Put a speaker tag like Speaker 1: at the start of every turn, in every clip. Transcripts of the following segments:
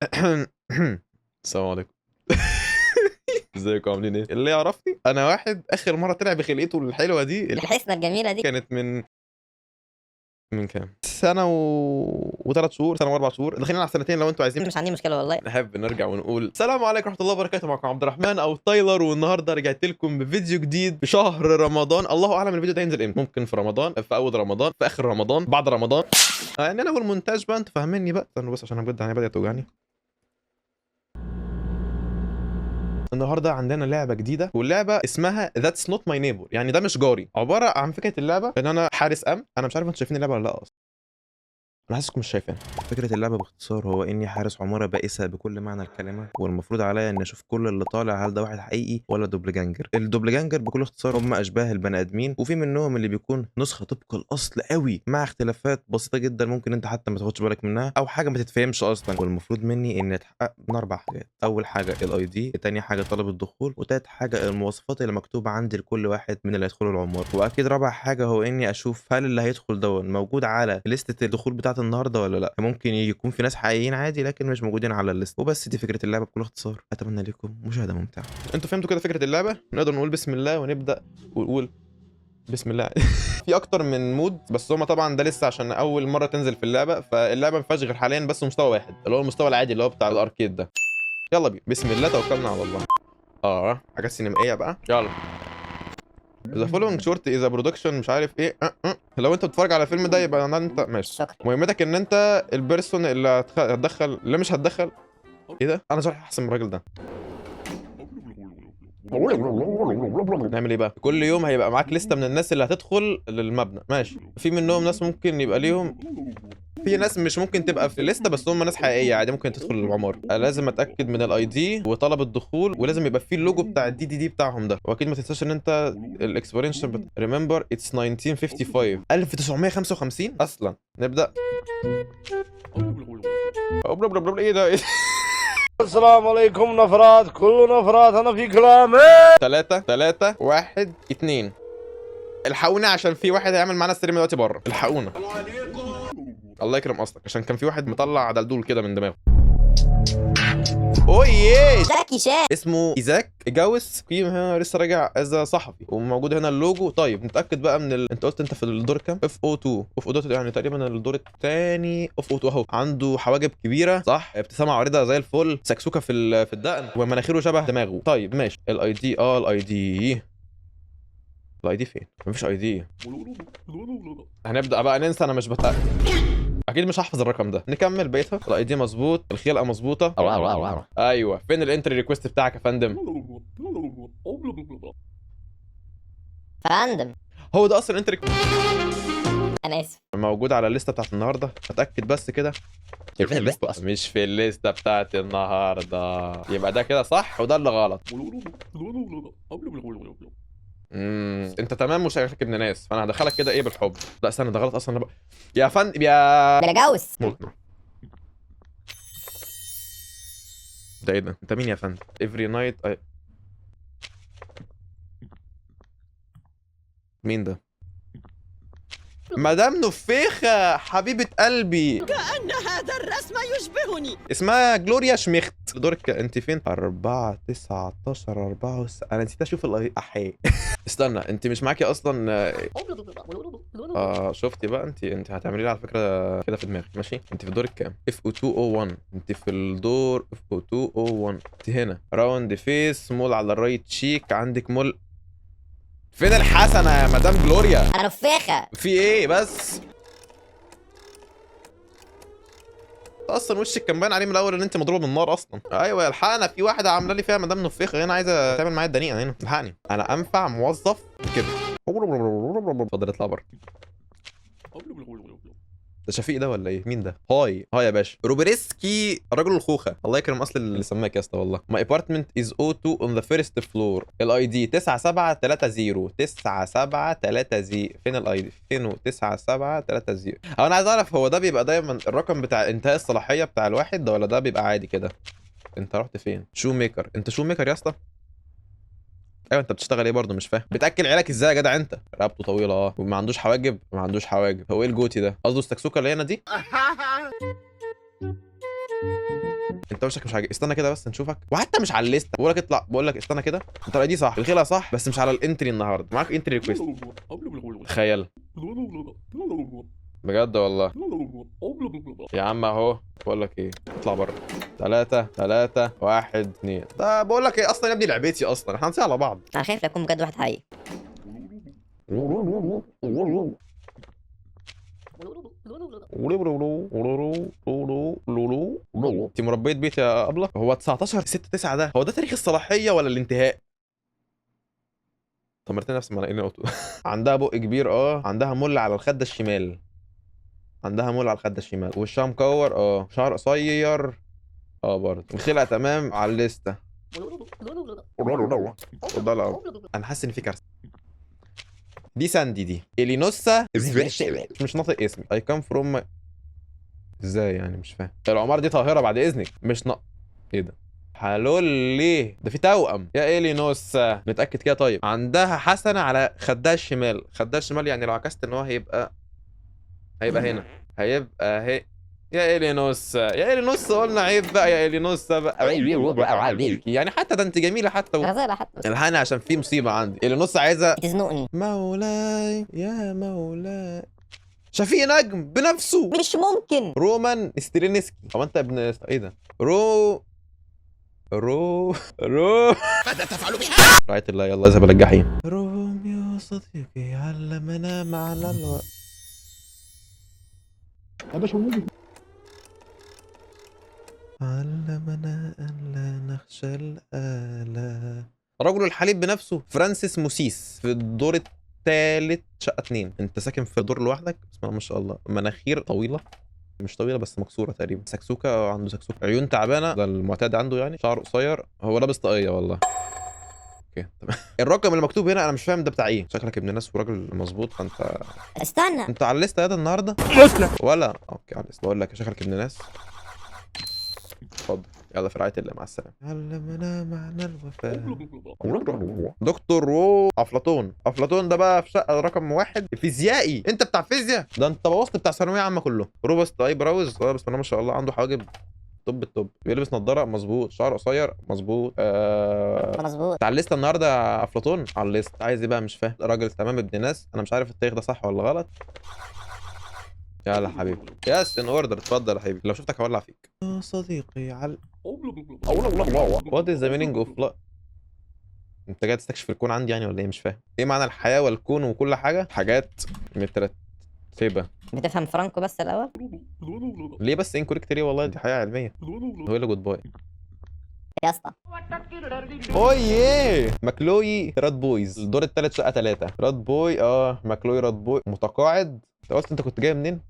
Speaker 1: السلام عليكم. ازيكم عاملين ايه؟ اللي يعرفني انا واحد اخر مرة طلع بخلقته الحلوة دي
Speaker 2: الحسنة الجميلة دي
Speaker 1: كانت من كام سنة وثلاث شهور، سنة واربع شهور، داخلين على سنتين لو انتوا عايزين.
Speaker 2: مش عندي مشكلة والله.
Speaker 1: نحب نرجع ونقول السلام عليكم ورحمة الله وبركاته. معكم عبد الرحمن او تايلر، والنهارده رجعت لكم بفيديو جديد بشهر رمضان. الله اعلم الفيديو ده ينزل امتى، ممكن في رمضان، في اول رمضان، في اخر رمضان، بعد رمضان، يعني انا والمونتاج بقى انتوا فاهميني بقى. استنوا بس عشان انا بجد عيني بدات توجعني. النهارده عندنا لعبه جديدة، واللعبة اسمها That's Not My Neighbor، يعني ده مش جاري. عبارة عن فكرة اللعبة ان انا حارس امن. انا مش عارف انتوا شايفين اللعبة ولا لا اصلا، انا حاسسكم مش شايفينها.
Speaker 3: فكرة اللعبة باختصار هو إني حارس عمارة بائسة بكل معنى الكلمة، والمفروض عليا إني أشوف كل اللي طالع هل ده واحد حقيقي ولا doppelganger. ال doppelganger بكل اختصار هم أشباه البني آدمين، وفي منهم اللي بيكون نسخة طبق الأصل قوي مع اختلافات بسيطة جدا ممكن أنت حتى ما تاخدش بالك منها أو حاجة ما تتفهمش أصلا. والمفروض مني إني أتحقق من أربع حاجات: أول حاجة ال ID، تاني حاجة طلب الدخول، وتالت حاجة المواصفات اللي مكتوبة عندي لكل واحد من اللي هيدخلوا العمارة، وأكيد رابع حاجة هو إني أشوف هل اللي هيدخل دون موجود على لستة الدخول بتاعت النهارده ولا لا. ممكن يكون في ناس حقيقيين عادي لكن مش موجودين على ال list. وبس دي فكرة اللعبة بكل اختصار. اتمنى لكم مشاهده ممتعة.
Speaker 1: انتوا فهمتوا كده فكرة اللعبة؟ نقدر نقول بسم الله ونبدا ونقول بسم الله. في اكتر من mode، بس هما طبعا ده لسه عشان اول مرة تنزل في اللعبة، فاللعبه ما فيهاش غير حاليا بس مستوى واحد اللي هو المستوى العادي اللي هو بتاع ال arcade ده. يلا بينا، بسم الله توكلنا على الله. حاجات سينمائية بقى. يلا. the following short is a production مش عارف ايه. لو انت بتتفرج على الفيلم ده يبقى انت ماشي.
Speaker 2: شكرا.
Speaker 1: مهمتك ان انت ال person اللي هتدخل، اللي مش هتدخل. ايه ده؟ انا شرح احسن من الراجل ده. نعمل ايه بقى؟ كل يوم هيبقى معاك لستة من الناس اللي هتدخل للمبنى، ماشي. في منهم ناس ممكن يبقى ليهم، في ناس مش ممكن تبقى في الليستة بس هم ناس حقيقية عادي ممكن تدخل العمارة. لازم اتاكد من ال ID وطلب الدخول، ولازم يبقى في اللوجو بتاع ال DDD بتاعهم ده. واكيد ما تنساش ان انت ال expiration remember it's 1955 1955 اصلا. نبدا. ايه ده؟
Speaker 4: السلام عليكم نفرات، كل نفرات انا في كلامي.
Speaker 1: 3 3 1 2. الحقونا عشان في واحد هيعمل معانا stream دلوقتي بره. الحقونا. الله يكرم اصلك، عشان كان في واحد مطلع دلدول كده من دماغه. اوه
Speaker 2: جاكي شان
Speaker 1: اسمه ايزاك جاوس هنا لسه راجع as صحفي، وموجود هنا اللوجو. طيب نتاكد بقى من انت قلت انت في الدور كام؟ F O 2. F O 2 يعني تقريبا الدور الثاني. F O 2 اهو. عنده حواجب كبيرة صح، ابتسامة عريضة زي الفل، سكسوكه في الدقن، ومناخيره شبه دماغه. طيب ماشي. ال ID، ال ID، ال ID فين؟ مفيش ID. هنبدا بقى ننسى، انا مش بتاكد اكيد مش هحفظ الرقم ده. نكمل بقيتها. ال ID مظبوط، الخلقة مظبوطة. ايوه، فين ال entry request بتاعك يا فندم؟
Speaker 2: فندم
Speaker 1: هو ده اصلا ال entry
Speaker 2: انا اسف
Speaker 1: موجود على الليستة بتاعت النهارده. اتاكد بس كده مش في الليستة بتاعت النهارده، يبقى ده كده صح وده اللي غلط. انت تمام وشكلك ابن ناس، فانا هدخلك كده ايه بالحب. لا استنى ده غلط اصلا. يا فندم يا
Speaker 2: بلاجوس.
Speaker 1: ده ايه ده؟ انت مين يا فندم؟ every night. مين ده؟ مدام نفيخة حبيبة قلبي،
Speaker 5: كأن هذا الرسم يشبهني.
Speaker 1: اسمها جلوريا شميخت. دورك انت فين؟ 4 19 4. انا نسيت اشوف احي. استنى انت مش معاكي اصلا. شفتي بقى، انت هتعملي لي على فكرة كده في دماغي. ماشي، انت في دورك كام؟ F O 2 O 1. انت في الدور F O 2 O 1. انت هنا round face، mole على ال right cheek، عندك مول. فين الحسنة يا مدام جلوريا؟
Speaker 2: انا نفاخه.
Speaker 1: في ايه بس؟ اصلا وشك كان باين عليه من الاول ان انت مضروبة بالنار اصلا. ايوه الحقنا، في واحدة عامله لي فيها مدام نفيخه هنا عايزه تعمل معايا الدنيئه هنا. الحقني، انا انفع موظف كده. اتفضل اطلع بره. ده شفيق ده ولا ايه؟ مين ده؟ hi hi يا باشا. روبريسكي رجل الخوخه، الله يكرم اصل اللي سماك يا اسطى والله. my apartment is O 2 on the first floor. ال ID 9730 9730. فين ال ID؟ فينه 9730؟ هو انا عايز اعرف هو ده بيبقى دايما الرقم بتاع انتهاء الصلاحية بتاع الواحد ده ولا ده بيبقى عادي كده؟ انت رحت فين؟ shoemaker. انت shoemaker يا اسطى؟ ايوه انت بتشتغل ايه برضه؟ مش فاهم. بتاكل عيالك ازاي يا جدع انت؟ رقبته طويلة وما عندوش حواجب، ما عندوش حواجب. هو ايه ال goatee ده؟ قصده السكسوكه اللي هنا دي؟ انت وشك مش عاجب، استنى كده بس نشوفك. وحتى مش على ال list، بقول لك اطلع، بقول لك استنى كده، انت دي صح، الخيله صح، بس مش على ال entry النهارده. معاك entry request. تخيل بجد والله يا عم. اهو بقول لك ايه، اطلع بره. 3 3 1 2. ده بقول لك ايه اصلا يا ابني، لعبتي اصلا، احنا هنصيع على بعض.
Speaker 2: انا خايف لا يكون بجد واحد حقيقي.
Speaker 1: انت مربيه بيت يا ابله. هو 19 6 9 ده، هو ده تاريخ الصلاحية ولا الانتهاء؟ طمرتني نفس ما انا قلت. عندها بق كبير، عندها مل على الخد الشمال، عندها مول على الخد الشمال، وشها مكور، شعر قصير، برضه الخلقة تمام على الليستة. اتفضل. انا حاسس ان في كارثة. دي ساندي، دي الينوسا، مش ناطق اسمي. I come from، ازاي يعني؟ مش فاهم. العمارة دي طاهرة بعد اذنك، مش نق ايه ده؟ حلولي ده في توأم يا الينوسا. نتاكد كده. طيب عندها حسنه على خدها الشمال، خدها الشمال يعني لو عكست ان هو هيبقى هنا، هيبقى هي. يا الينوسا، يا الينوسا، قلنا عيب بقى يا الينوسا بقى، يعني حتى ده انت جميلة حتى
Speaker 2: غزاله حتى.
Speaker 1: الحقني عشان في مصيبة عندي. الينوسا عايزه
Speaker 2: تزنقني.
Speaker 1: مولاي يا مولاي. شفيق نجم بنفسه،
Speaker 2: مش ممكن.
Speaker 1: رومان سترينسكي. هو انت ابن ايه ده؟ رو رو رو
Speaker 5: ماذا تفعل بها؟
Speaker 1: رعاية الله، يلا اذهب الى الجحيم. روميو صديقي علمنا معنى الوقت. علمنا أن لا نخشى الآلة. رجل الحليب بنفسه فرانسيس موسيس، في الدور الثالث شقة 2. انت ساكن في دور لوحدك؟ بسم الله ما شاء الله. مناخير طويلة، مش طويلة بس مكسورة تقريبا. سكسوكة، عنده سكسوكة. عيون تعبانة، ده المعتاد عنده يعني. شعر قصير، هو لابس طاقية والله. okay تمام. الرقم اللي مكتوب هنا انا مش فاهم ده بتاع ايه. شكلك ابن ناس وراجل مظبوط، فانت
Speaker 2: استنى،
Speaker 1: انت على ال list يا ده النهارده ولا okay على ال list. بقول لك شكلك ابن ناس. اتفضل يلا في رعاية الله، مع السلامة. علمنا معنى الوفاء. دكتور رو افلاطون. افلاطون ده بقى في شقة رقم 1، فيزيائي. انت بتاع فيزياء ده، انت بوظت بتاع ثانوية عامة كله. robust eyebrows، بسم الله ما شاء الله، عنده حواجب top ال top، بيلبس نظارة مظبوط، شعر قصير مظبوط،
Speaker 2: مظبوط.
Speaker 1: على ال list النهارده يا افلاطون، على ال list. عايز ايه بقى؟ مش فاهم. راجل تمام ابن ناس، انا مش عارف التاريخ ده صح ولا غلط. يلا حبيبي، yes in order. اتفضل يا حبيبي، لو شفتك هولع فيك يا صديقي. على what is the meaning of life. انت جاي تستكشف الكون عندي يعني ولا ايه؟ مش فاهم ايه معنى الحياة والكون وكل حاجة، حاجات مترتبة.
Speaker 2: بتفهم فرانكو بس الاول؟
Speaker 1: ليه بس incorrect ليه؟ والله دي حياة علمية. هو اللي goodbye
Speaker 2: يا اسطى.
Speaker 1: اوه ماكلوي راد بويز، الدور الثالث شقه 3. راد بوي، ماكلوي راد بوي متقاعد. انت قلت انت كنت جاي منين؟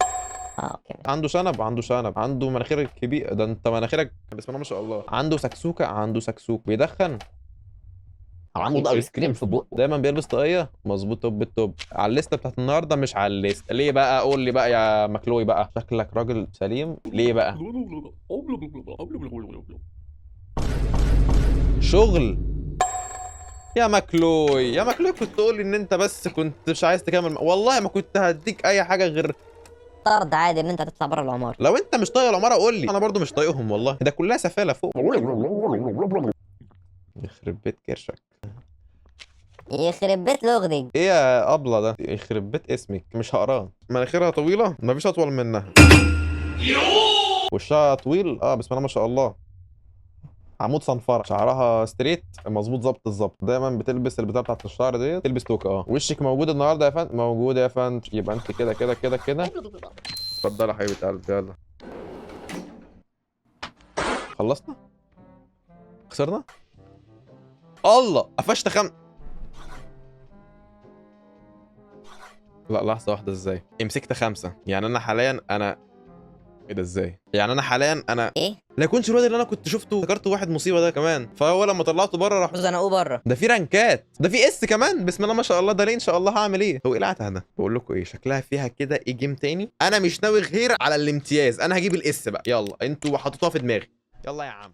Speaker 2: okay.
Speaker 1: عنده شنب، عنده شنب، عنده مناخير كبير، ده انت مناخيرك بسم الله ما شاء الله. عنده سكسوكه، عنده سكسوك، بيدخن،
Speaker 6: عنده ايس كريم في بقه،
Speaker 1: دايما بيلبس طاقية مظبوط، top ال top. على الليستة بتاعت النهارده مش على ال list. ليه بقى؟ قول لي بقى يا ماكلوي بقى، شكلك راجل سليم. ليه بقى؟ شغل يا ماكلوي، يا ماكلوي كنت تقول ان انت بس كنت مش عايز تكمل، والله ما كنت هديك اي حاجة غير
Speaker 2: طرد عادي ان انت هتطلع بره العمارة.
Speaker 1: لو انت مش طايق العمارة قول لي، انا برضو مش طايقهم والله، ده كلها سفاله فوق. يخرب بيت كرشك،
Speaker 2: يخرب بيت لغدك.
Speaker 1: ايه يا ابله ده؟ يخرب بيت اسمك، مش هقراه. مناخيرها طويلة، مفيش اطول منها. وشها طويل، بسم الله ما شاء الله، عمود صنفره. شعرها straight مظبوط، ظبط الظبط. دايما بتلبس البتاع بتاعت الشعر دي، تلبس توكه. وشك موجود النهارده يا فندم؟ موجود يا فندم. يبقى انت كده كده كده كده. اتفضل يا حبيبه قلبي، يلا. خلصنا؟ خسرنا؟ الله، قفشت لا لحظة واحدة، ازاي؟ مسكت 5 يعني انا حاليا انا ايه ده ازاي؟ يعني انا حاليا انا
Speaker 2: ايه؟
Speaker 1: لا يكونش الواد اللي انا كنت شفته افتكرته واحد مصيبة ده كمان، فهو لما طلعته بره راح
Speaker 2: زنقوه بره.
Speaker 1: ده في رانكات، ده في S كمان، بسم الله ما شاء الله. ده ليه ان شاء الله هعمل ايه؟ هو ايه العته ده؟ بقول لكم ايه، شكلها فيها كده ايه game تاني. انا مش ناوي غير على الامتياز، انا هجيب ال S بقى. يلا انتوا حطيتوها في دماغي، يلا يا عم.